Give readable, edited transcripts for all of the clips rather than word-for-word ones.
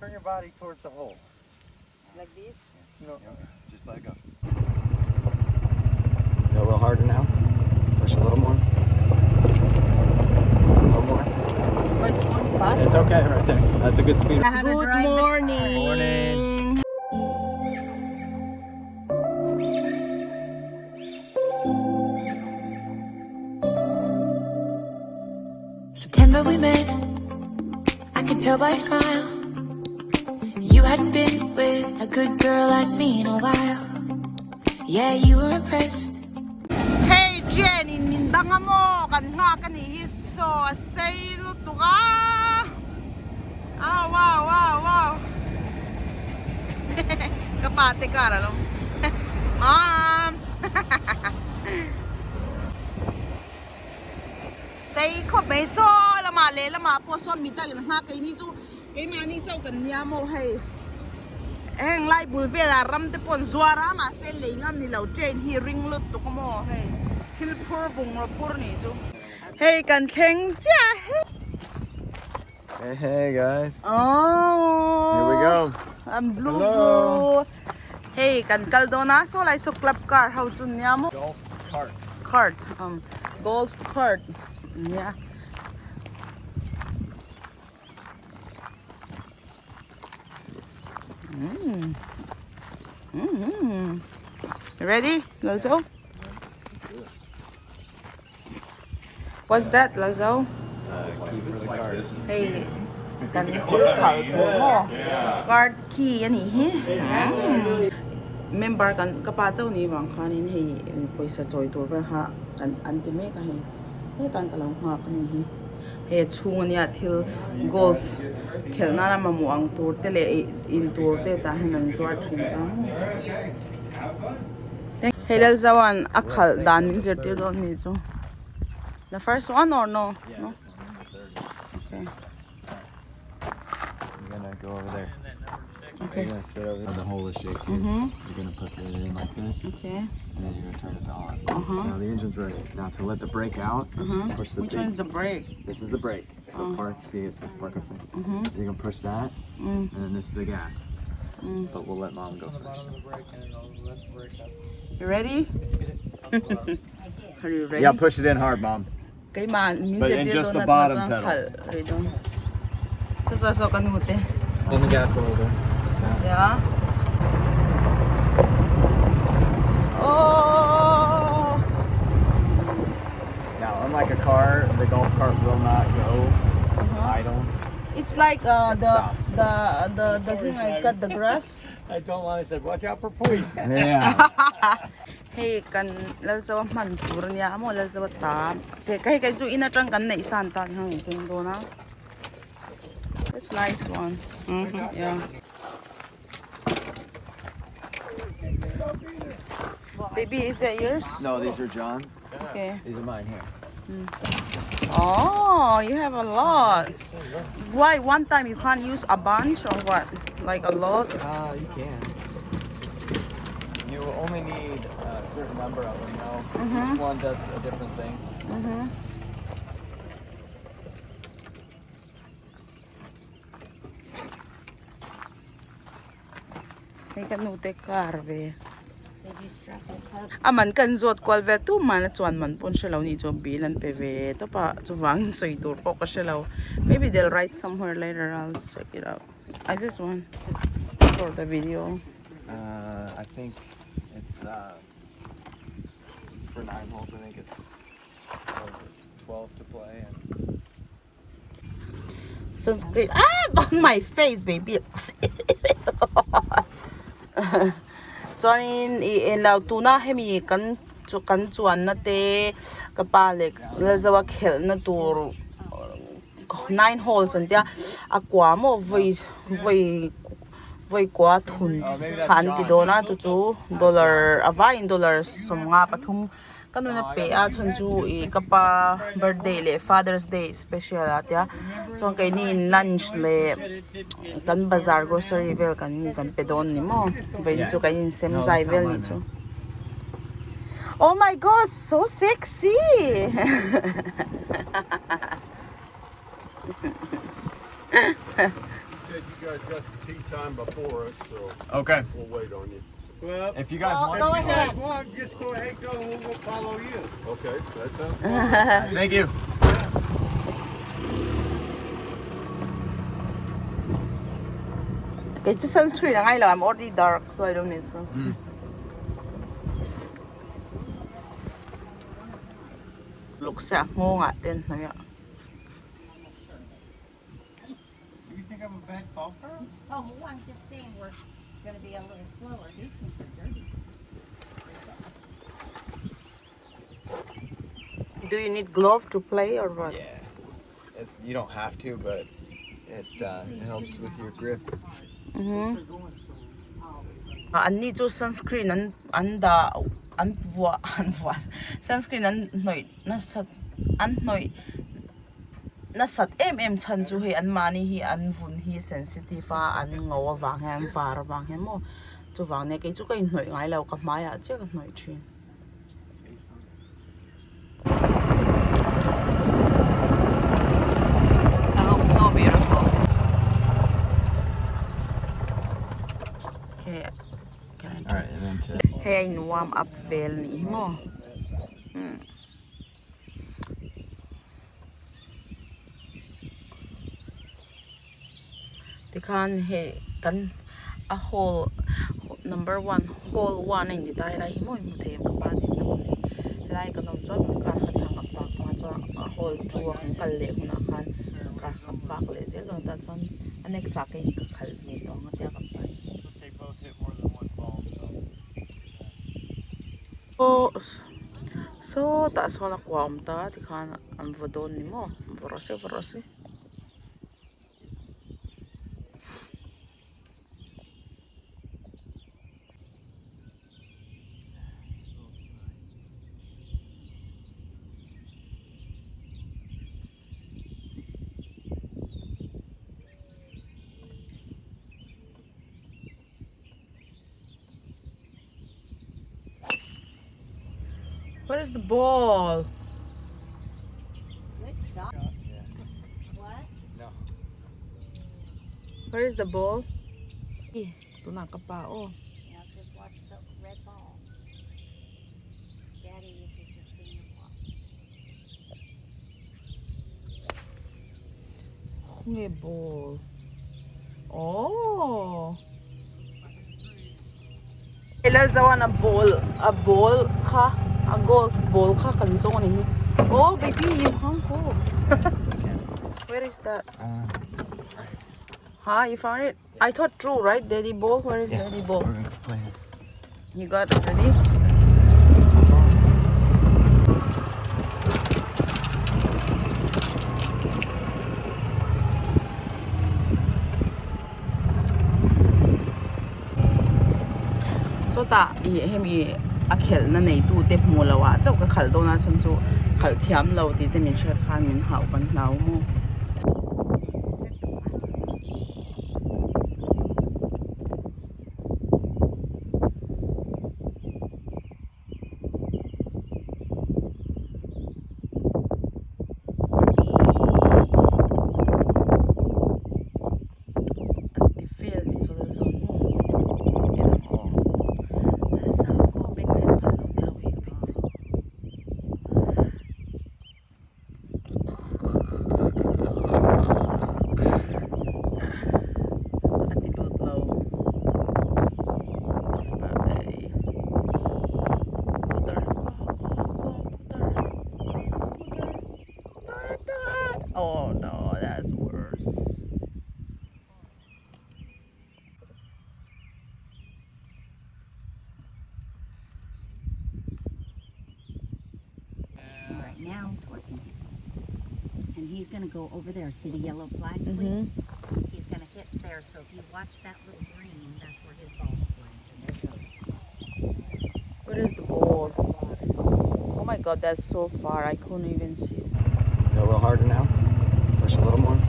Turn your body towards the hole. Like this? No. Just let go. Go a little harder now. Push a little more. A little more. Oh, it's going fast. It's okay right there. That's a good speed. Good morning. Morning. September we met, I could tell by your smile. You hadn't been with a good girl like me in a while. Yeah, you were impressed. Hey Jen in min dang a maw kan nghak a nih hi saw a sei lutuk a ah wow wow wow ka pa te car a lo mom sei khawp mai saw lamah leh lamah pawh sawn mi dang in nghak keini chu Keimahni chauh kan nia maw hei heng lai bul velah ram te pawh an zuar a mahse lei ngam ni lo train hi ring lut tuk a maw hei thil phur bungraw phur nih chu hei kan thleng chiah hei. Hey hey guys. Oh. Here we go. I'm blue blue. Hei kan kal dawn a saw lai saw club car ho chu nia maw. Golf cart. Cart um golf cart nia. Ready, Lalzo? What's that, Lalzo? Key for the cart. Hei kan thil khal tur maw card key a nih hi member kan ka pa chauh ni vang khanin hei pawisa chawi tur vel kha kan an ti mek a hei hetan ka lo nghak a nih hi. He chhung ania thil golf khelh nana mamawh ang tur te leh ih in tur te tah hian an zuar thin ta maw. Hei Lalzaua'n a khalh dan min zirtir dawn ni chu. The first one or no? No. Okay. You're gonna go over there. Okay. You're gonna sit over there. The hole is shaped here. You're gonna put it in like this. Okay. And then you're gonna turn it to on. Now the engine's ready. Now to let the brake out, push the Which big, one is the brake? This is the brake. So park, see it says park up there. You're gonna push that, and then this is the gas. But we'll let mom go first. You ready? Are you ready? Yeah, push it in hard, mom. Keimah min But in zirtir just dawn the a bottom chuan pedal. khalh rih dawn. Saw saw saw ka nu te. On the gas a little bit. Like that. Yeah. Oh. Now, unlike a car, the golf cart will not go idle. It's like It the, stops. the the the thing I cut the grass. I told Lonnie, I said, watch out for pui. Yeah. Hei kan Lalzawa hman tur a nia maw Lalzawa ta hei kei chu in atang kan neih san tan hang in keng dawn a that's nice one yeah baby is that yours No, these are John's. okay These are mine here. oh you have a lot why one time you can't use a bunch or what like a lot You can. You only need a certain number of them, though. Each one does a different thing. Hei ka nu te car ve. A man kan zawt kual vel tu man a chuan man pawn hrelo nih chuan bill an pe ve tawp a chuvangin sawi tur pawh ka hrelo maybe they'll write somewhere later I'll check it out I just want for the video. Uh, I think it's uh, for nine holes. I think it's what is it, 12 to play and Sunscreen ah on my face baby chuanin ih englo tuna hemi kan chu kan chuanna te ka pa leh Lalzaua khelhna tur nine holes an tia a kua maw vawi vawi vawi kua thun kha an ti dawn a chu chu dollar a vaiin dollar sawmnga pathum Ka nun a pe a chhan chu ih ka pa birthday leh father's day special ah tia chuan keini in lunch leh kan bazar grocery vel kan kan pe dawn ni maw vawiin chu kan insem zai vel nih chu oh my god so sexy guys got the tee time before us, so Okay. we'll wait on you. Well, If you guys Well, want go to, ahead. go on, just go ahead, go, and we'll follow you. Okay, that sounds fine. Thank you. Kei chu sunscreen a ngai lo I'm already dark so I don't need sunscreen. Luk se a nghawngah te an hnawih a. Do you think I'm a bad golfer? Oh, well, I'm just saying we're gonna be a little slower. These things are dirty. Do you need glove to play or what? Yeah. It's, you don't have to, but it helps with your grip. An ni chu sunscreen an an dah an vuah an vuah sunscreen an hnawih nasat an hnawih nasat em em chhan chu hei an mahni hi an vun hi sensitive a an ngo avang hian an var avang hian maw chuvang nia kei chu ka inhnawih ngai lo ka hmaiah chiah ka hnawih thin. It looks so beautiful. Okay, can I All right, and then to Hei a in warm up vel nih hi maw. Tikhan hei kan a hall number one hall one a inti ta helai hi maw i hmu thei em ka pa nen a hmu thei helai kan awm chuan kan car kha thang a park hma chuan a hall two a kan kal leh hunah khan kan car kha park leh zel dawn tah chuan a next ah kei ka khalh ve tawh ang a tia ka pa in. Aw sawtah sawn a kua awm ta tikhan an vaw dawn ni maw vaw rawh se vaw rawh se. Where is the ball? Good shot. What? No. Where is the ball? Eh, tunah ka pa oh. Now just watch the red ball. Daddy uses the senior block. Khawnge ball? Oh. Lalzawan a ball a ball kha a golf ball kha kan zawng a ni hi. Oh baby you can't go. Where is that? Ha you found it? I thought true right daddy ball where is daddy ball? We're gonna play this. You got already? Sawtah ih hemi a khelhna neitu te hmuh loh ah chauh ka khalh dawn a chhan chu khalh thiam lo tih te min hriat khan min hauh kan hlau maw. An ti vel ni chu lal zawn maw en ang aw lal zau aw bengchhet phal lo te ho hi ka bengchhet. A ti lut lo. Putar putar Oh no, that's worse. All right, now Torkin. And he's gonna go over there. See the yellow flag, mm -hmm. He's gonna hit there. So if you watch that little green, that's where his ball should land. And there it goes. Where is the ball? Oh my god, that's so far. I couldn't even see it. Go a little harder now. Push a little more.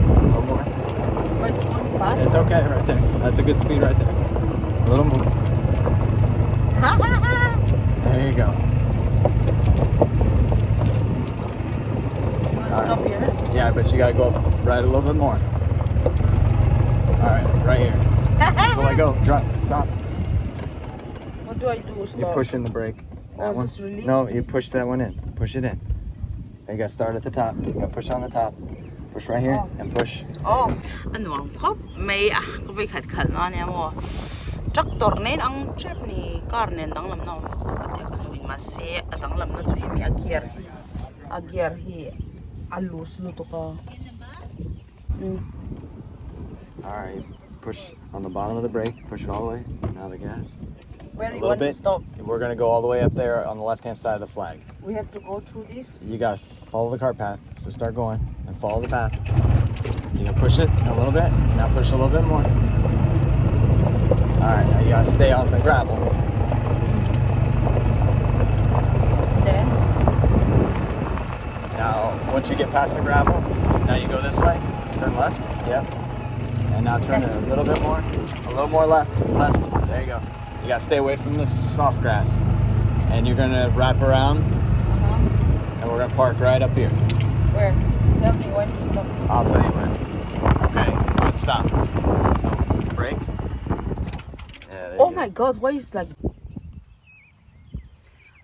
A little more. Oh, it's going fast. It's okay right there. That's a good speed right there. A little more. There you go. You wanna stop here? Yeah, but you gotta go up right a little bit more. All right, right here. So let go. Drop. Stop. What do I do? Stop. You push in the brake. Oh, That is one. this release? No, you push that one in. Push it in. You gotta start at the top. You gotta push on the top. Push right here Oh. and push. Oh, a nuam khawp mai a ka vei khat khalh na ania maw tractor nen ang tep ni car nen danglam na awm tak lo ka tia ka hmuin mahse a danglam na chu hemi a gear hi a gear hi a loose lutuk a umm. All right. Push on the bottom of the brake. Push it all the way. Now the gas. Where A you little want to bit. stop? We're gonna go all the way up there on the left-hand side of the flag. We have to go through this. You gotta follow the cart path. So start going and follow the path. You gonna push it a little bit. Now push a little bit more. All right. Now you gotta stay on the gravel. Then Now, once you get past the gravel, now you go this way. Turn left. Yep. And now turn it a little bit more. A little more left. Left. There you go. You gotta stay away from the soft grass. And you're gonna wrap around. And we're gonna park right up here. where? Tell me when to stop. I'll tell you when. Okay, good stop. So brake. Yeah, there Oh you go. my god, why is like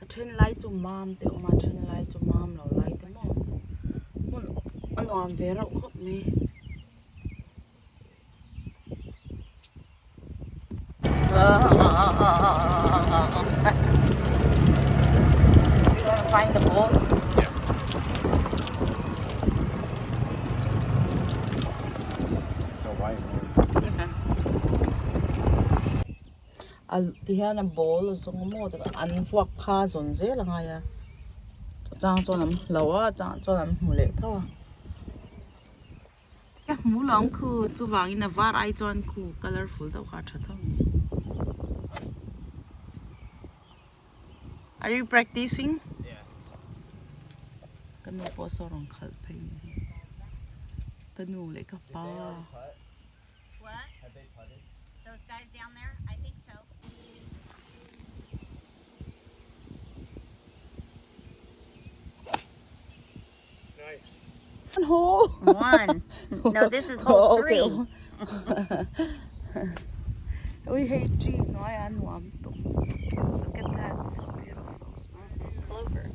a then lai chu mam te awm a a then lai chu mam lo lai te maw hmun a nuam ve reuh khawp mai. You wanna find the ball? Yeah. It's a white one. A ti hian a ball a zawng maw tak an vuak kha zawn zel a ngai a chang chuan an hlo a chang chuan an hmu leh tho a a hmu lo ang khu chuvangin a var ai chuan khu colourful deuh kha a tha tho ang are you practicing? Yeah. Ka nu pawh saw rawn khalh phei ni hi ka nu leh ka pa. What? Have they putted? Those guys down there? I think so. Nice. One hole. One. No, this is hole Oh, okay. three. Ui hei tree hnuai a nuam tawh look at that so beautiful. Clover.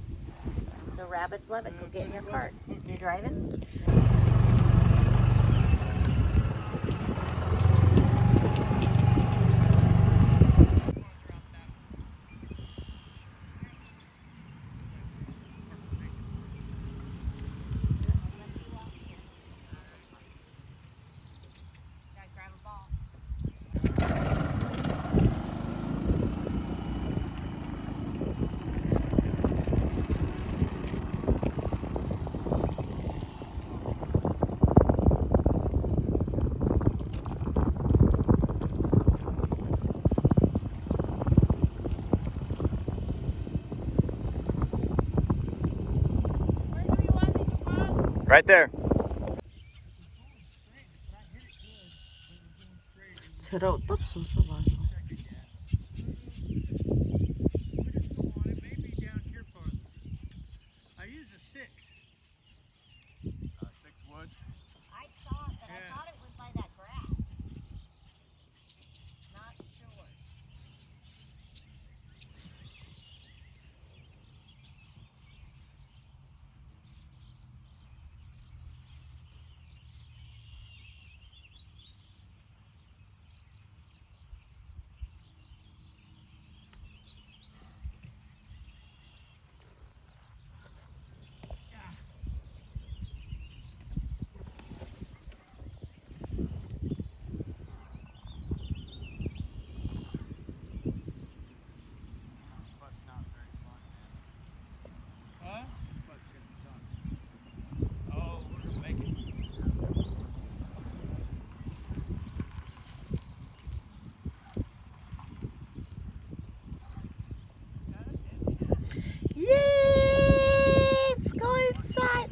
The rabbits love it. Go get in your cart. You're driving? Grab a ball. Right there. Chhe reuh tawp saw saw va saw. We'll just go on. It may be down here farther. I use a six. 6 wood. I saw it, but I Yeah. thought it went by that grass. Not sure. This putt's not very fun, man. Huh? This putt's gonna suck. Oh, we're gonna make it. Yay! Let's go inside.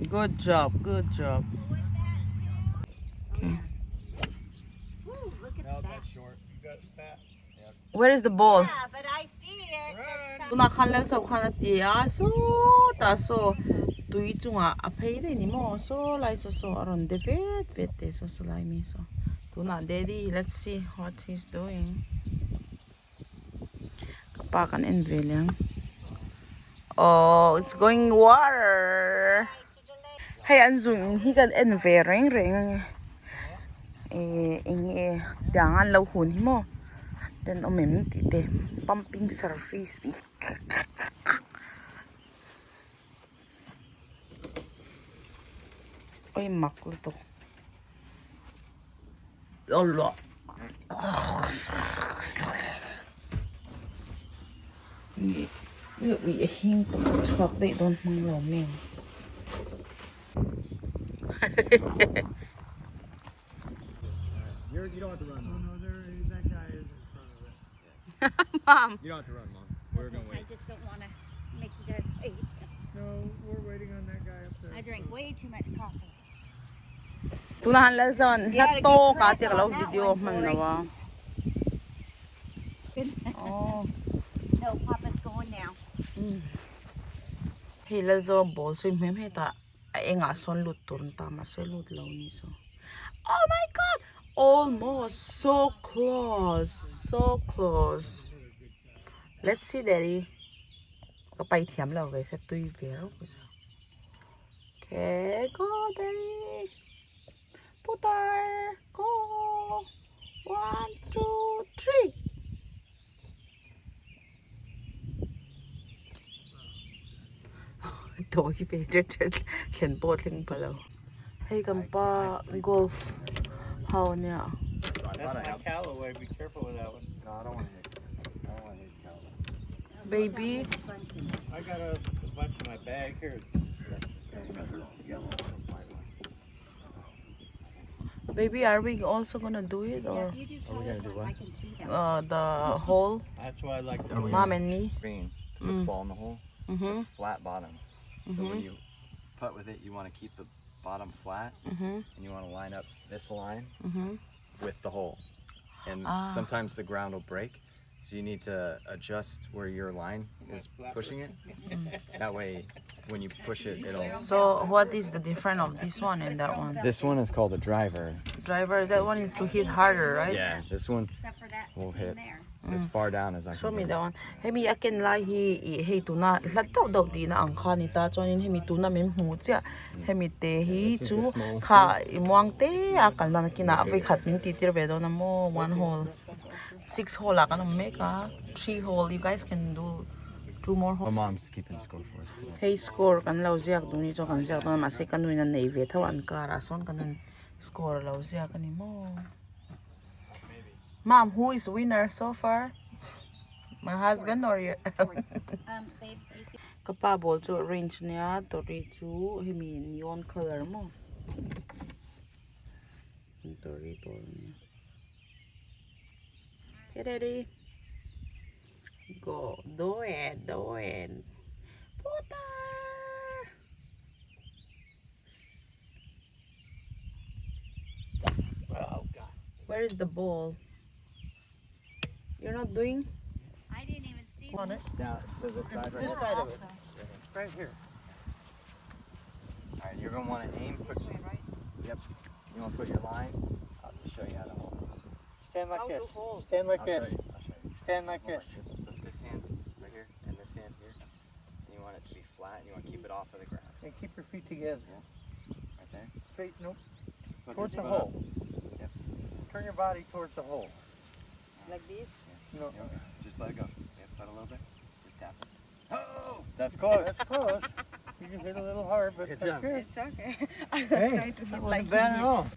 Good job, good job. Was that two? Okay. Woo, look at No, that. that's short. You got it fat. Yeah. Where is the ball? Yeah, but I see it this time. Tunah khan Lalso khan a ti a sawtah saw tui chungah a phei daih ni maw saw lai saw saw a rawn de vet vet teh saw saw lai mi saw tunah daddy let's see what he's doing ka pa kan en ve leh ang aww it's going water hei an zun in hi kan en ve reng reng ang e eh eng nge tiang an lo hun hi maw ten awm em tih te pumping service tih oi mak lutuk Ui a hing tawh a chhuak daih dawn hmang lo meng. Mom. You don't have to run, Mom. We're gonna I wait. just don't wanna make you guys wait. No, we're waiting on that guy up there. I drank way too much coffee. Tunah han lal chuan hla tawk ah te ka lo video hman lo a. Aw. No, Papa's going now. Hei lal zawn ball sawi hmel hetah a engah sawn lut tur an ta mahse lut lo a ni saw. Oh my god! Almost so close so close. Let's see daddy. Ka pai thiam lo ve se tui ve reuh pawisa. Okay, go daddy. Putar, go. 1, 2, 3. Tawi ve ṭet ṭet thlen pawh thleng pha lo. Hei kan pa golf ho nia. That's my Callaway. Be careful with that one. No, I don't want to hit. I don't want to hit Callaway. Baby. I got a bunch in my bag here. Baby, are we also gonna do it Yeah, or if you do colored ones, I can see them. the hole? That's why I like the Mom and me. Green to put the ball in the hole. It's flat bottom. So when you putt with it, you want to keep the bottom flat, and you want to line up this line with the hole. And sometimes the ground will break, so you need to adjust where your line is pushing it. That way, when you push it, it'll. So what is the difference of this one and that one? This one is called a driver. Driver, that one is to hit harder, right? Yeah, this one Except for that will team hit there. as far down as I Show can. me get that one. Hemi a ken lai hi ih hei tuna hla deuh deuh tihna ang kha a ni ta chuanin hemi tuna min hmu chiah hemi te hi This is chu the smallest kha i muang te a kal nan kinah a vawikhat min tih tir ve dawn a maw one hole six hole ah kan awm mek a three hole you guys can do two more hole. My mom's keeping score for us today. Hei score kan lo ziak duh ni chuan kan ziak dawn a mahse ka nuin a nei ve tho a an car ah sawn kan rawn score a lo ziak a ni maw. Mom, who is winner so far? My husband or your Um, babe, you can Ka pa ball chu orange nia tori chu hemi neon color maw tori ball nia okay ready go do it do it putar Oh, God. Where is the ball? You're not doing? I didn't even see On it. Down to this side right This here. side of it. Right here. All right, you're gonna want to aim. Put, this way, right? Yep. You want to put your line out to show you how to hold. Stand like How to this. hold. Stand like I'll show this. you. I'll show you. Stand like Hold this. like this. Put this hand right here and this hand here. And you want it to be flat and you want to keep it off of the ground. And keep your feet together. Right there. Feet, nope. Put Towards this the foot up. hole. Yep. Turn your body towards the hole. Like this? No. Yep. Just let it go. Yep, put a little bit. Just tap it. Oh, that's close. That's close. You can hit a little hard, but Good that's job. good. It's okay. I was Hey, trying to that hit wasn't like bad he at all.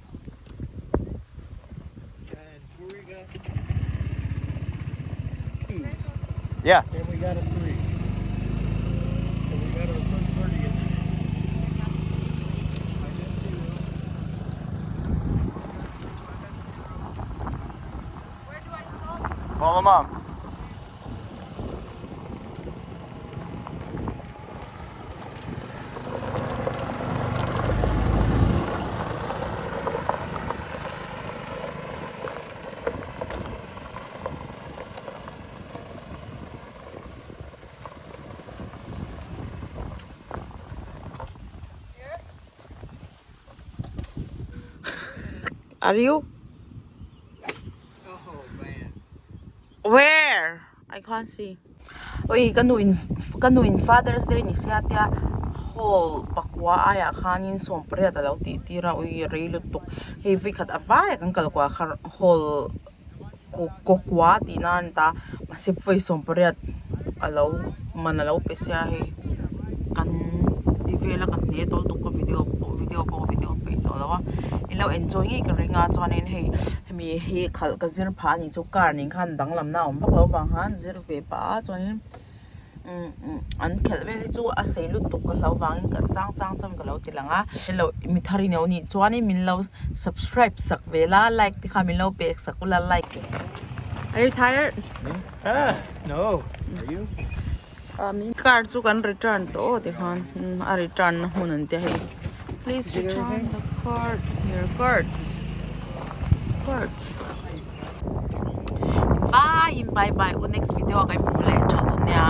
And Tori got two. Yeah. And we got a three. So we got our first birdie in I got two. Where do I stop? Follow mom. Are you? Where? I can't see. Oi ka nu in ka nu in Father's Day ni sia tia hall pakua aiah khanin sawmpariat a lo tih tir a ui rei lutuk hei vikhat a vai a kan kal kuah kha hall kawkua tih na a ni ta mahse vawi sawmpariat a lo man a lo pe sia hei kan ti vel a ka hne tawl tuk ka video pawh video pawh video peih tawh lo a in lo enjoy ngei ka ring a chuanin hei hemi hi khalh ka zir phah a nih chu car nen khan danglamna a awm vak lo avang khan zir ve pah a chuanin an khelh vel hi chu a sei lutuk ka hlau vangin ka chang chang chuan ka lo ti lang a hello mi thar in lo nih chuanin min lo subscribe sak ve la like te kha min lo pek sak ula like are you tired No are you car chu kan return tawh aw tikhan a return na hmun an tia hei please return the card your cards cards. Bye in bye bye u next video ah kan hmu leh tha dawn nia.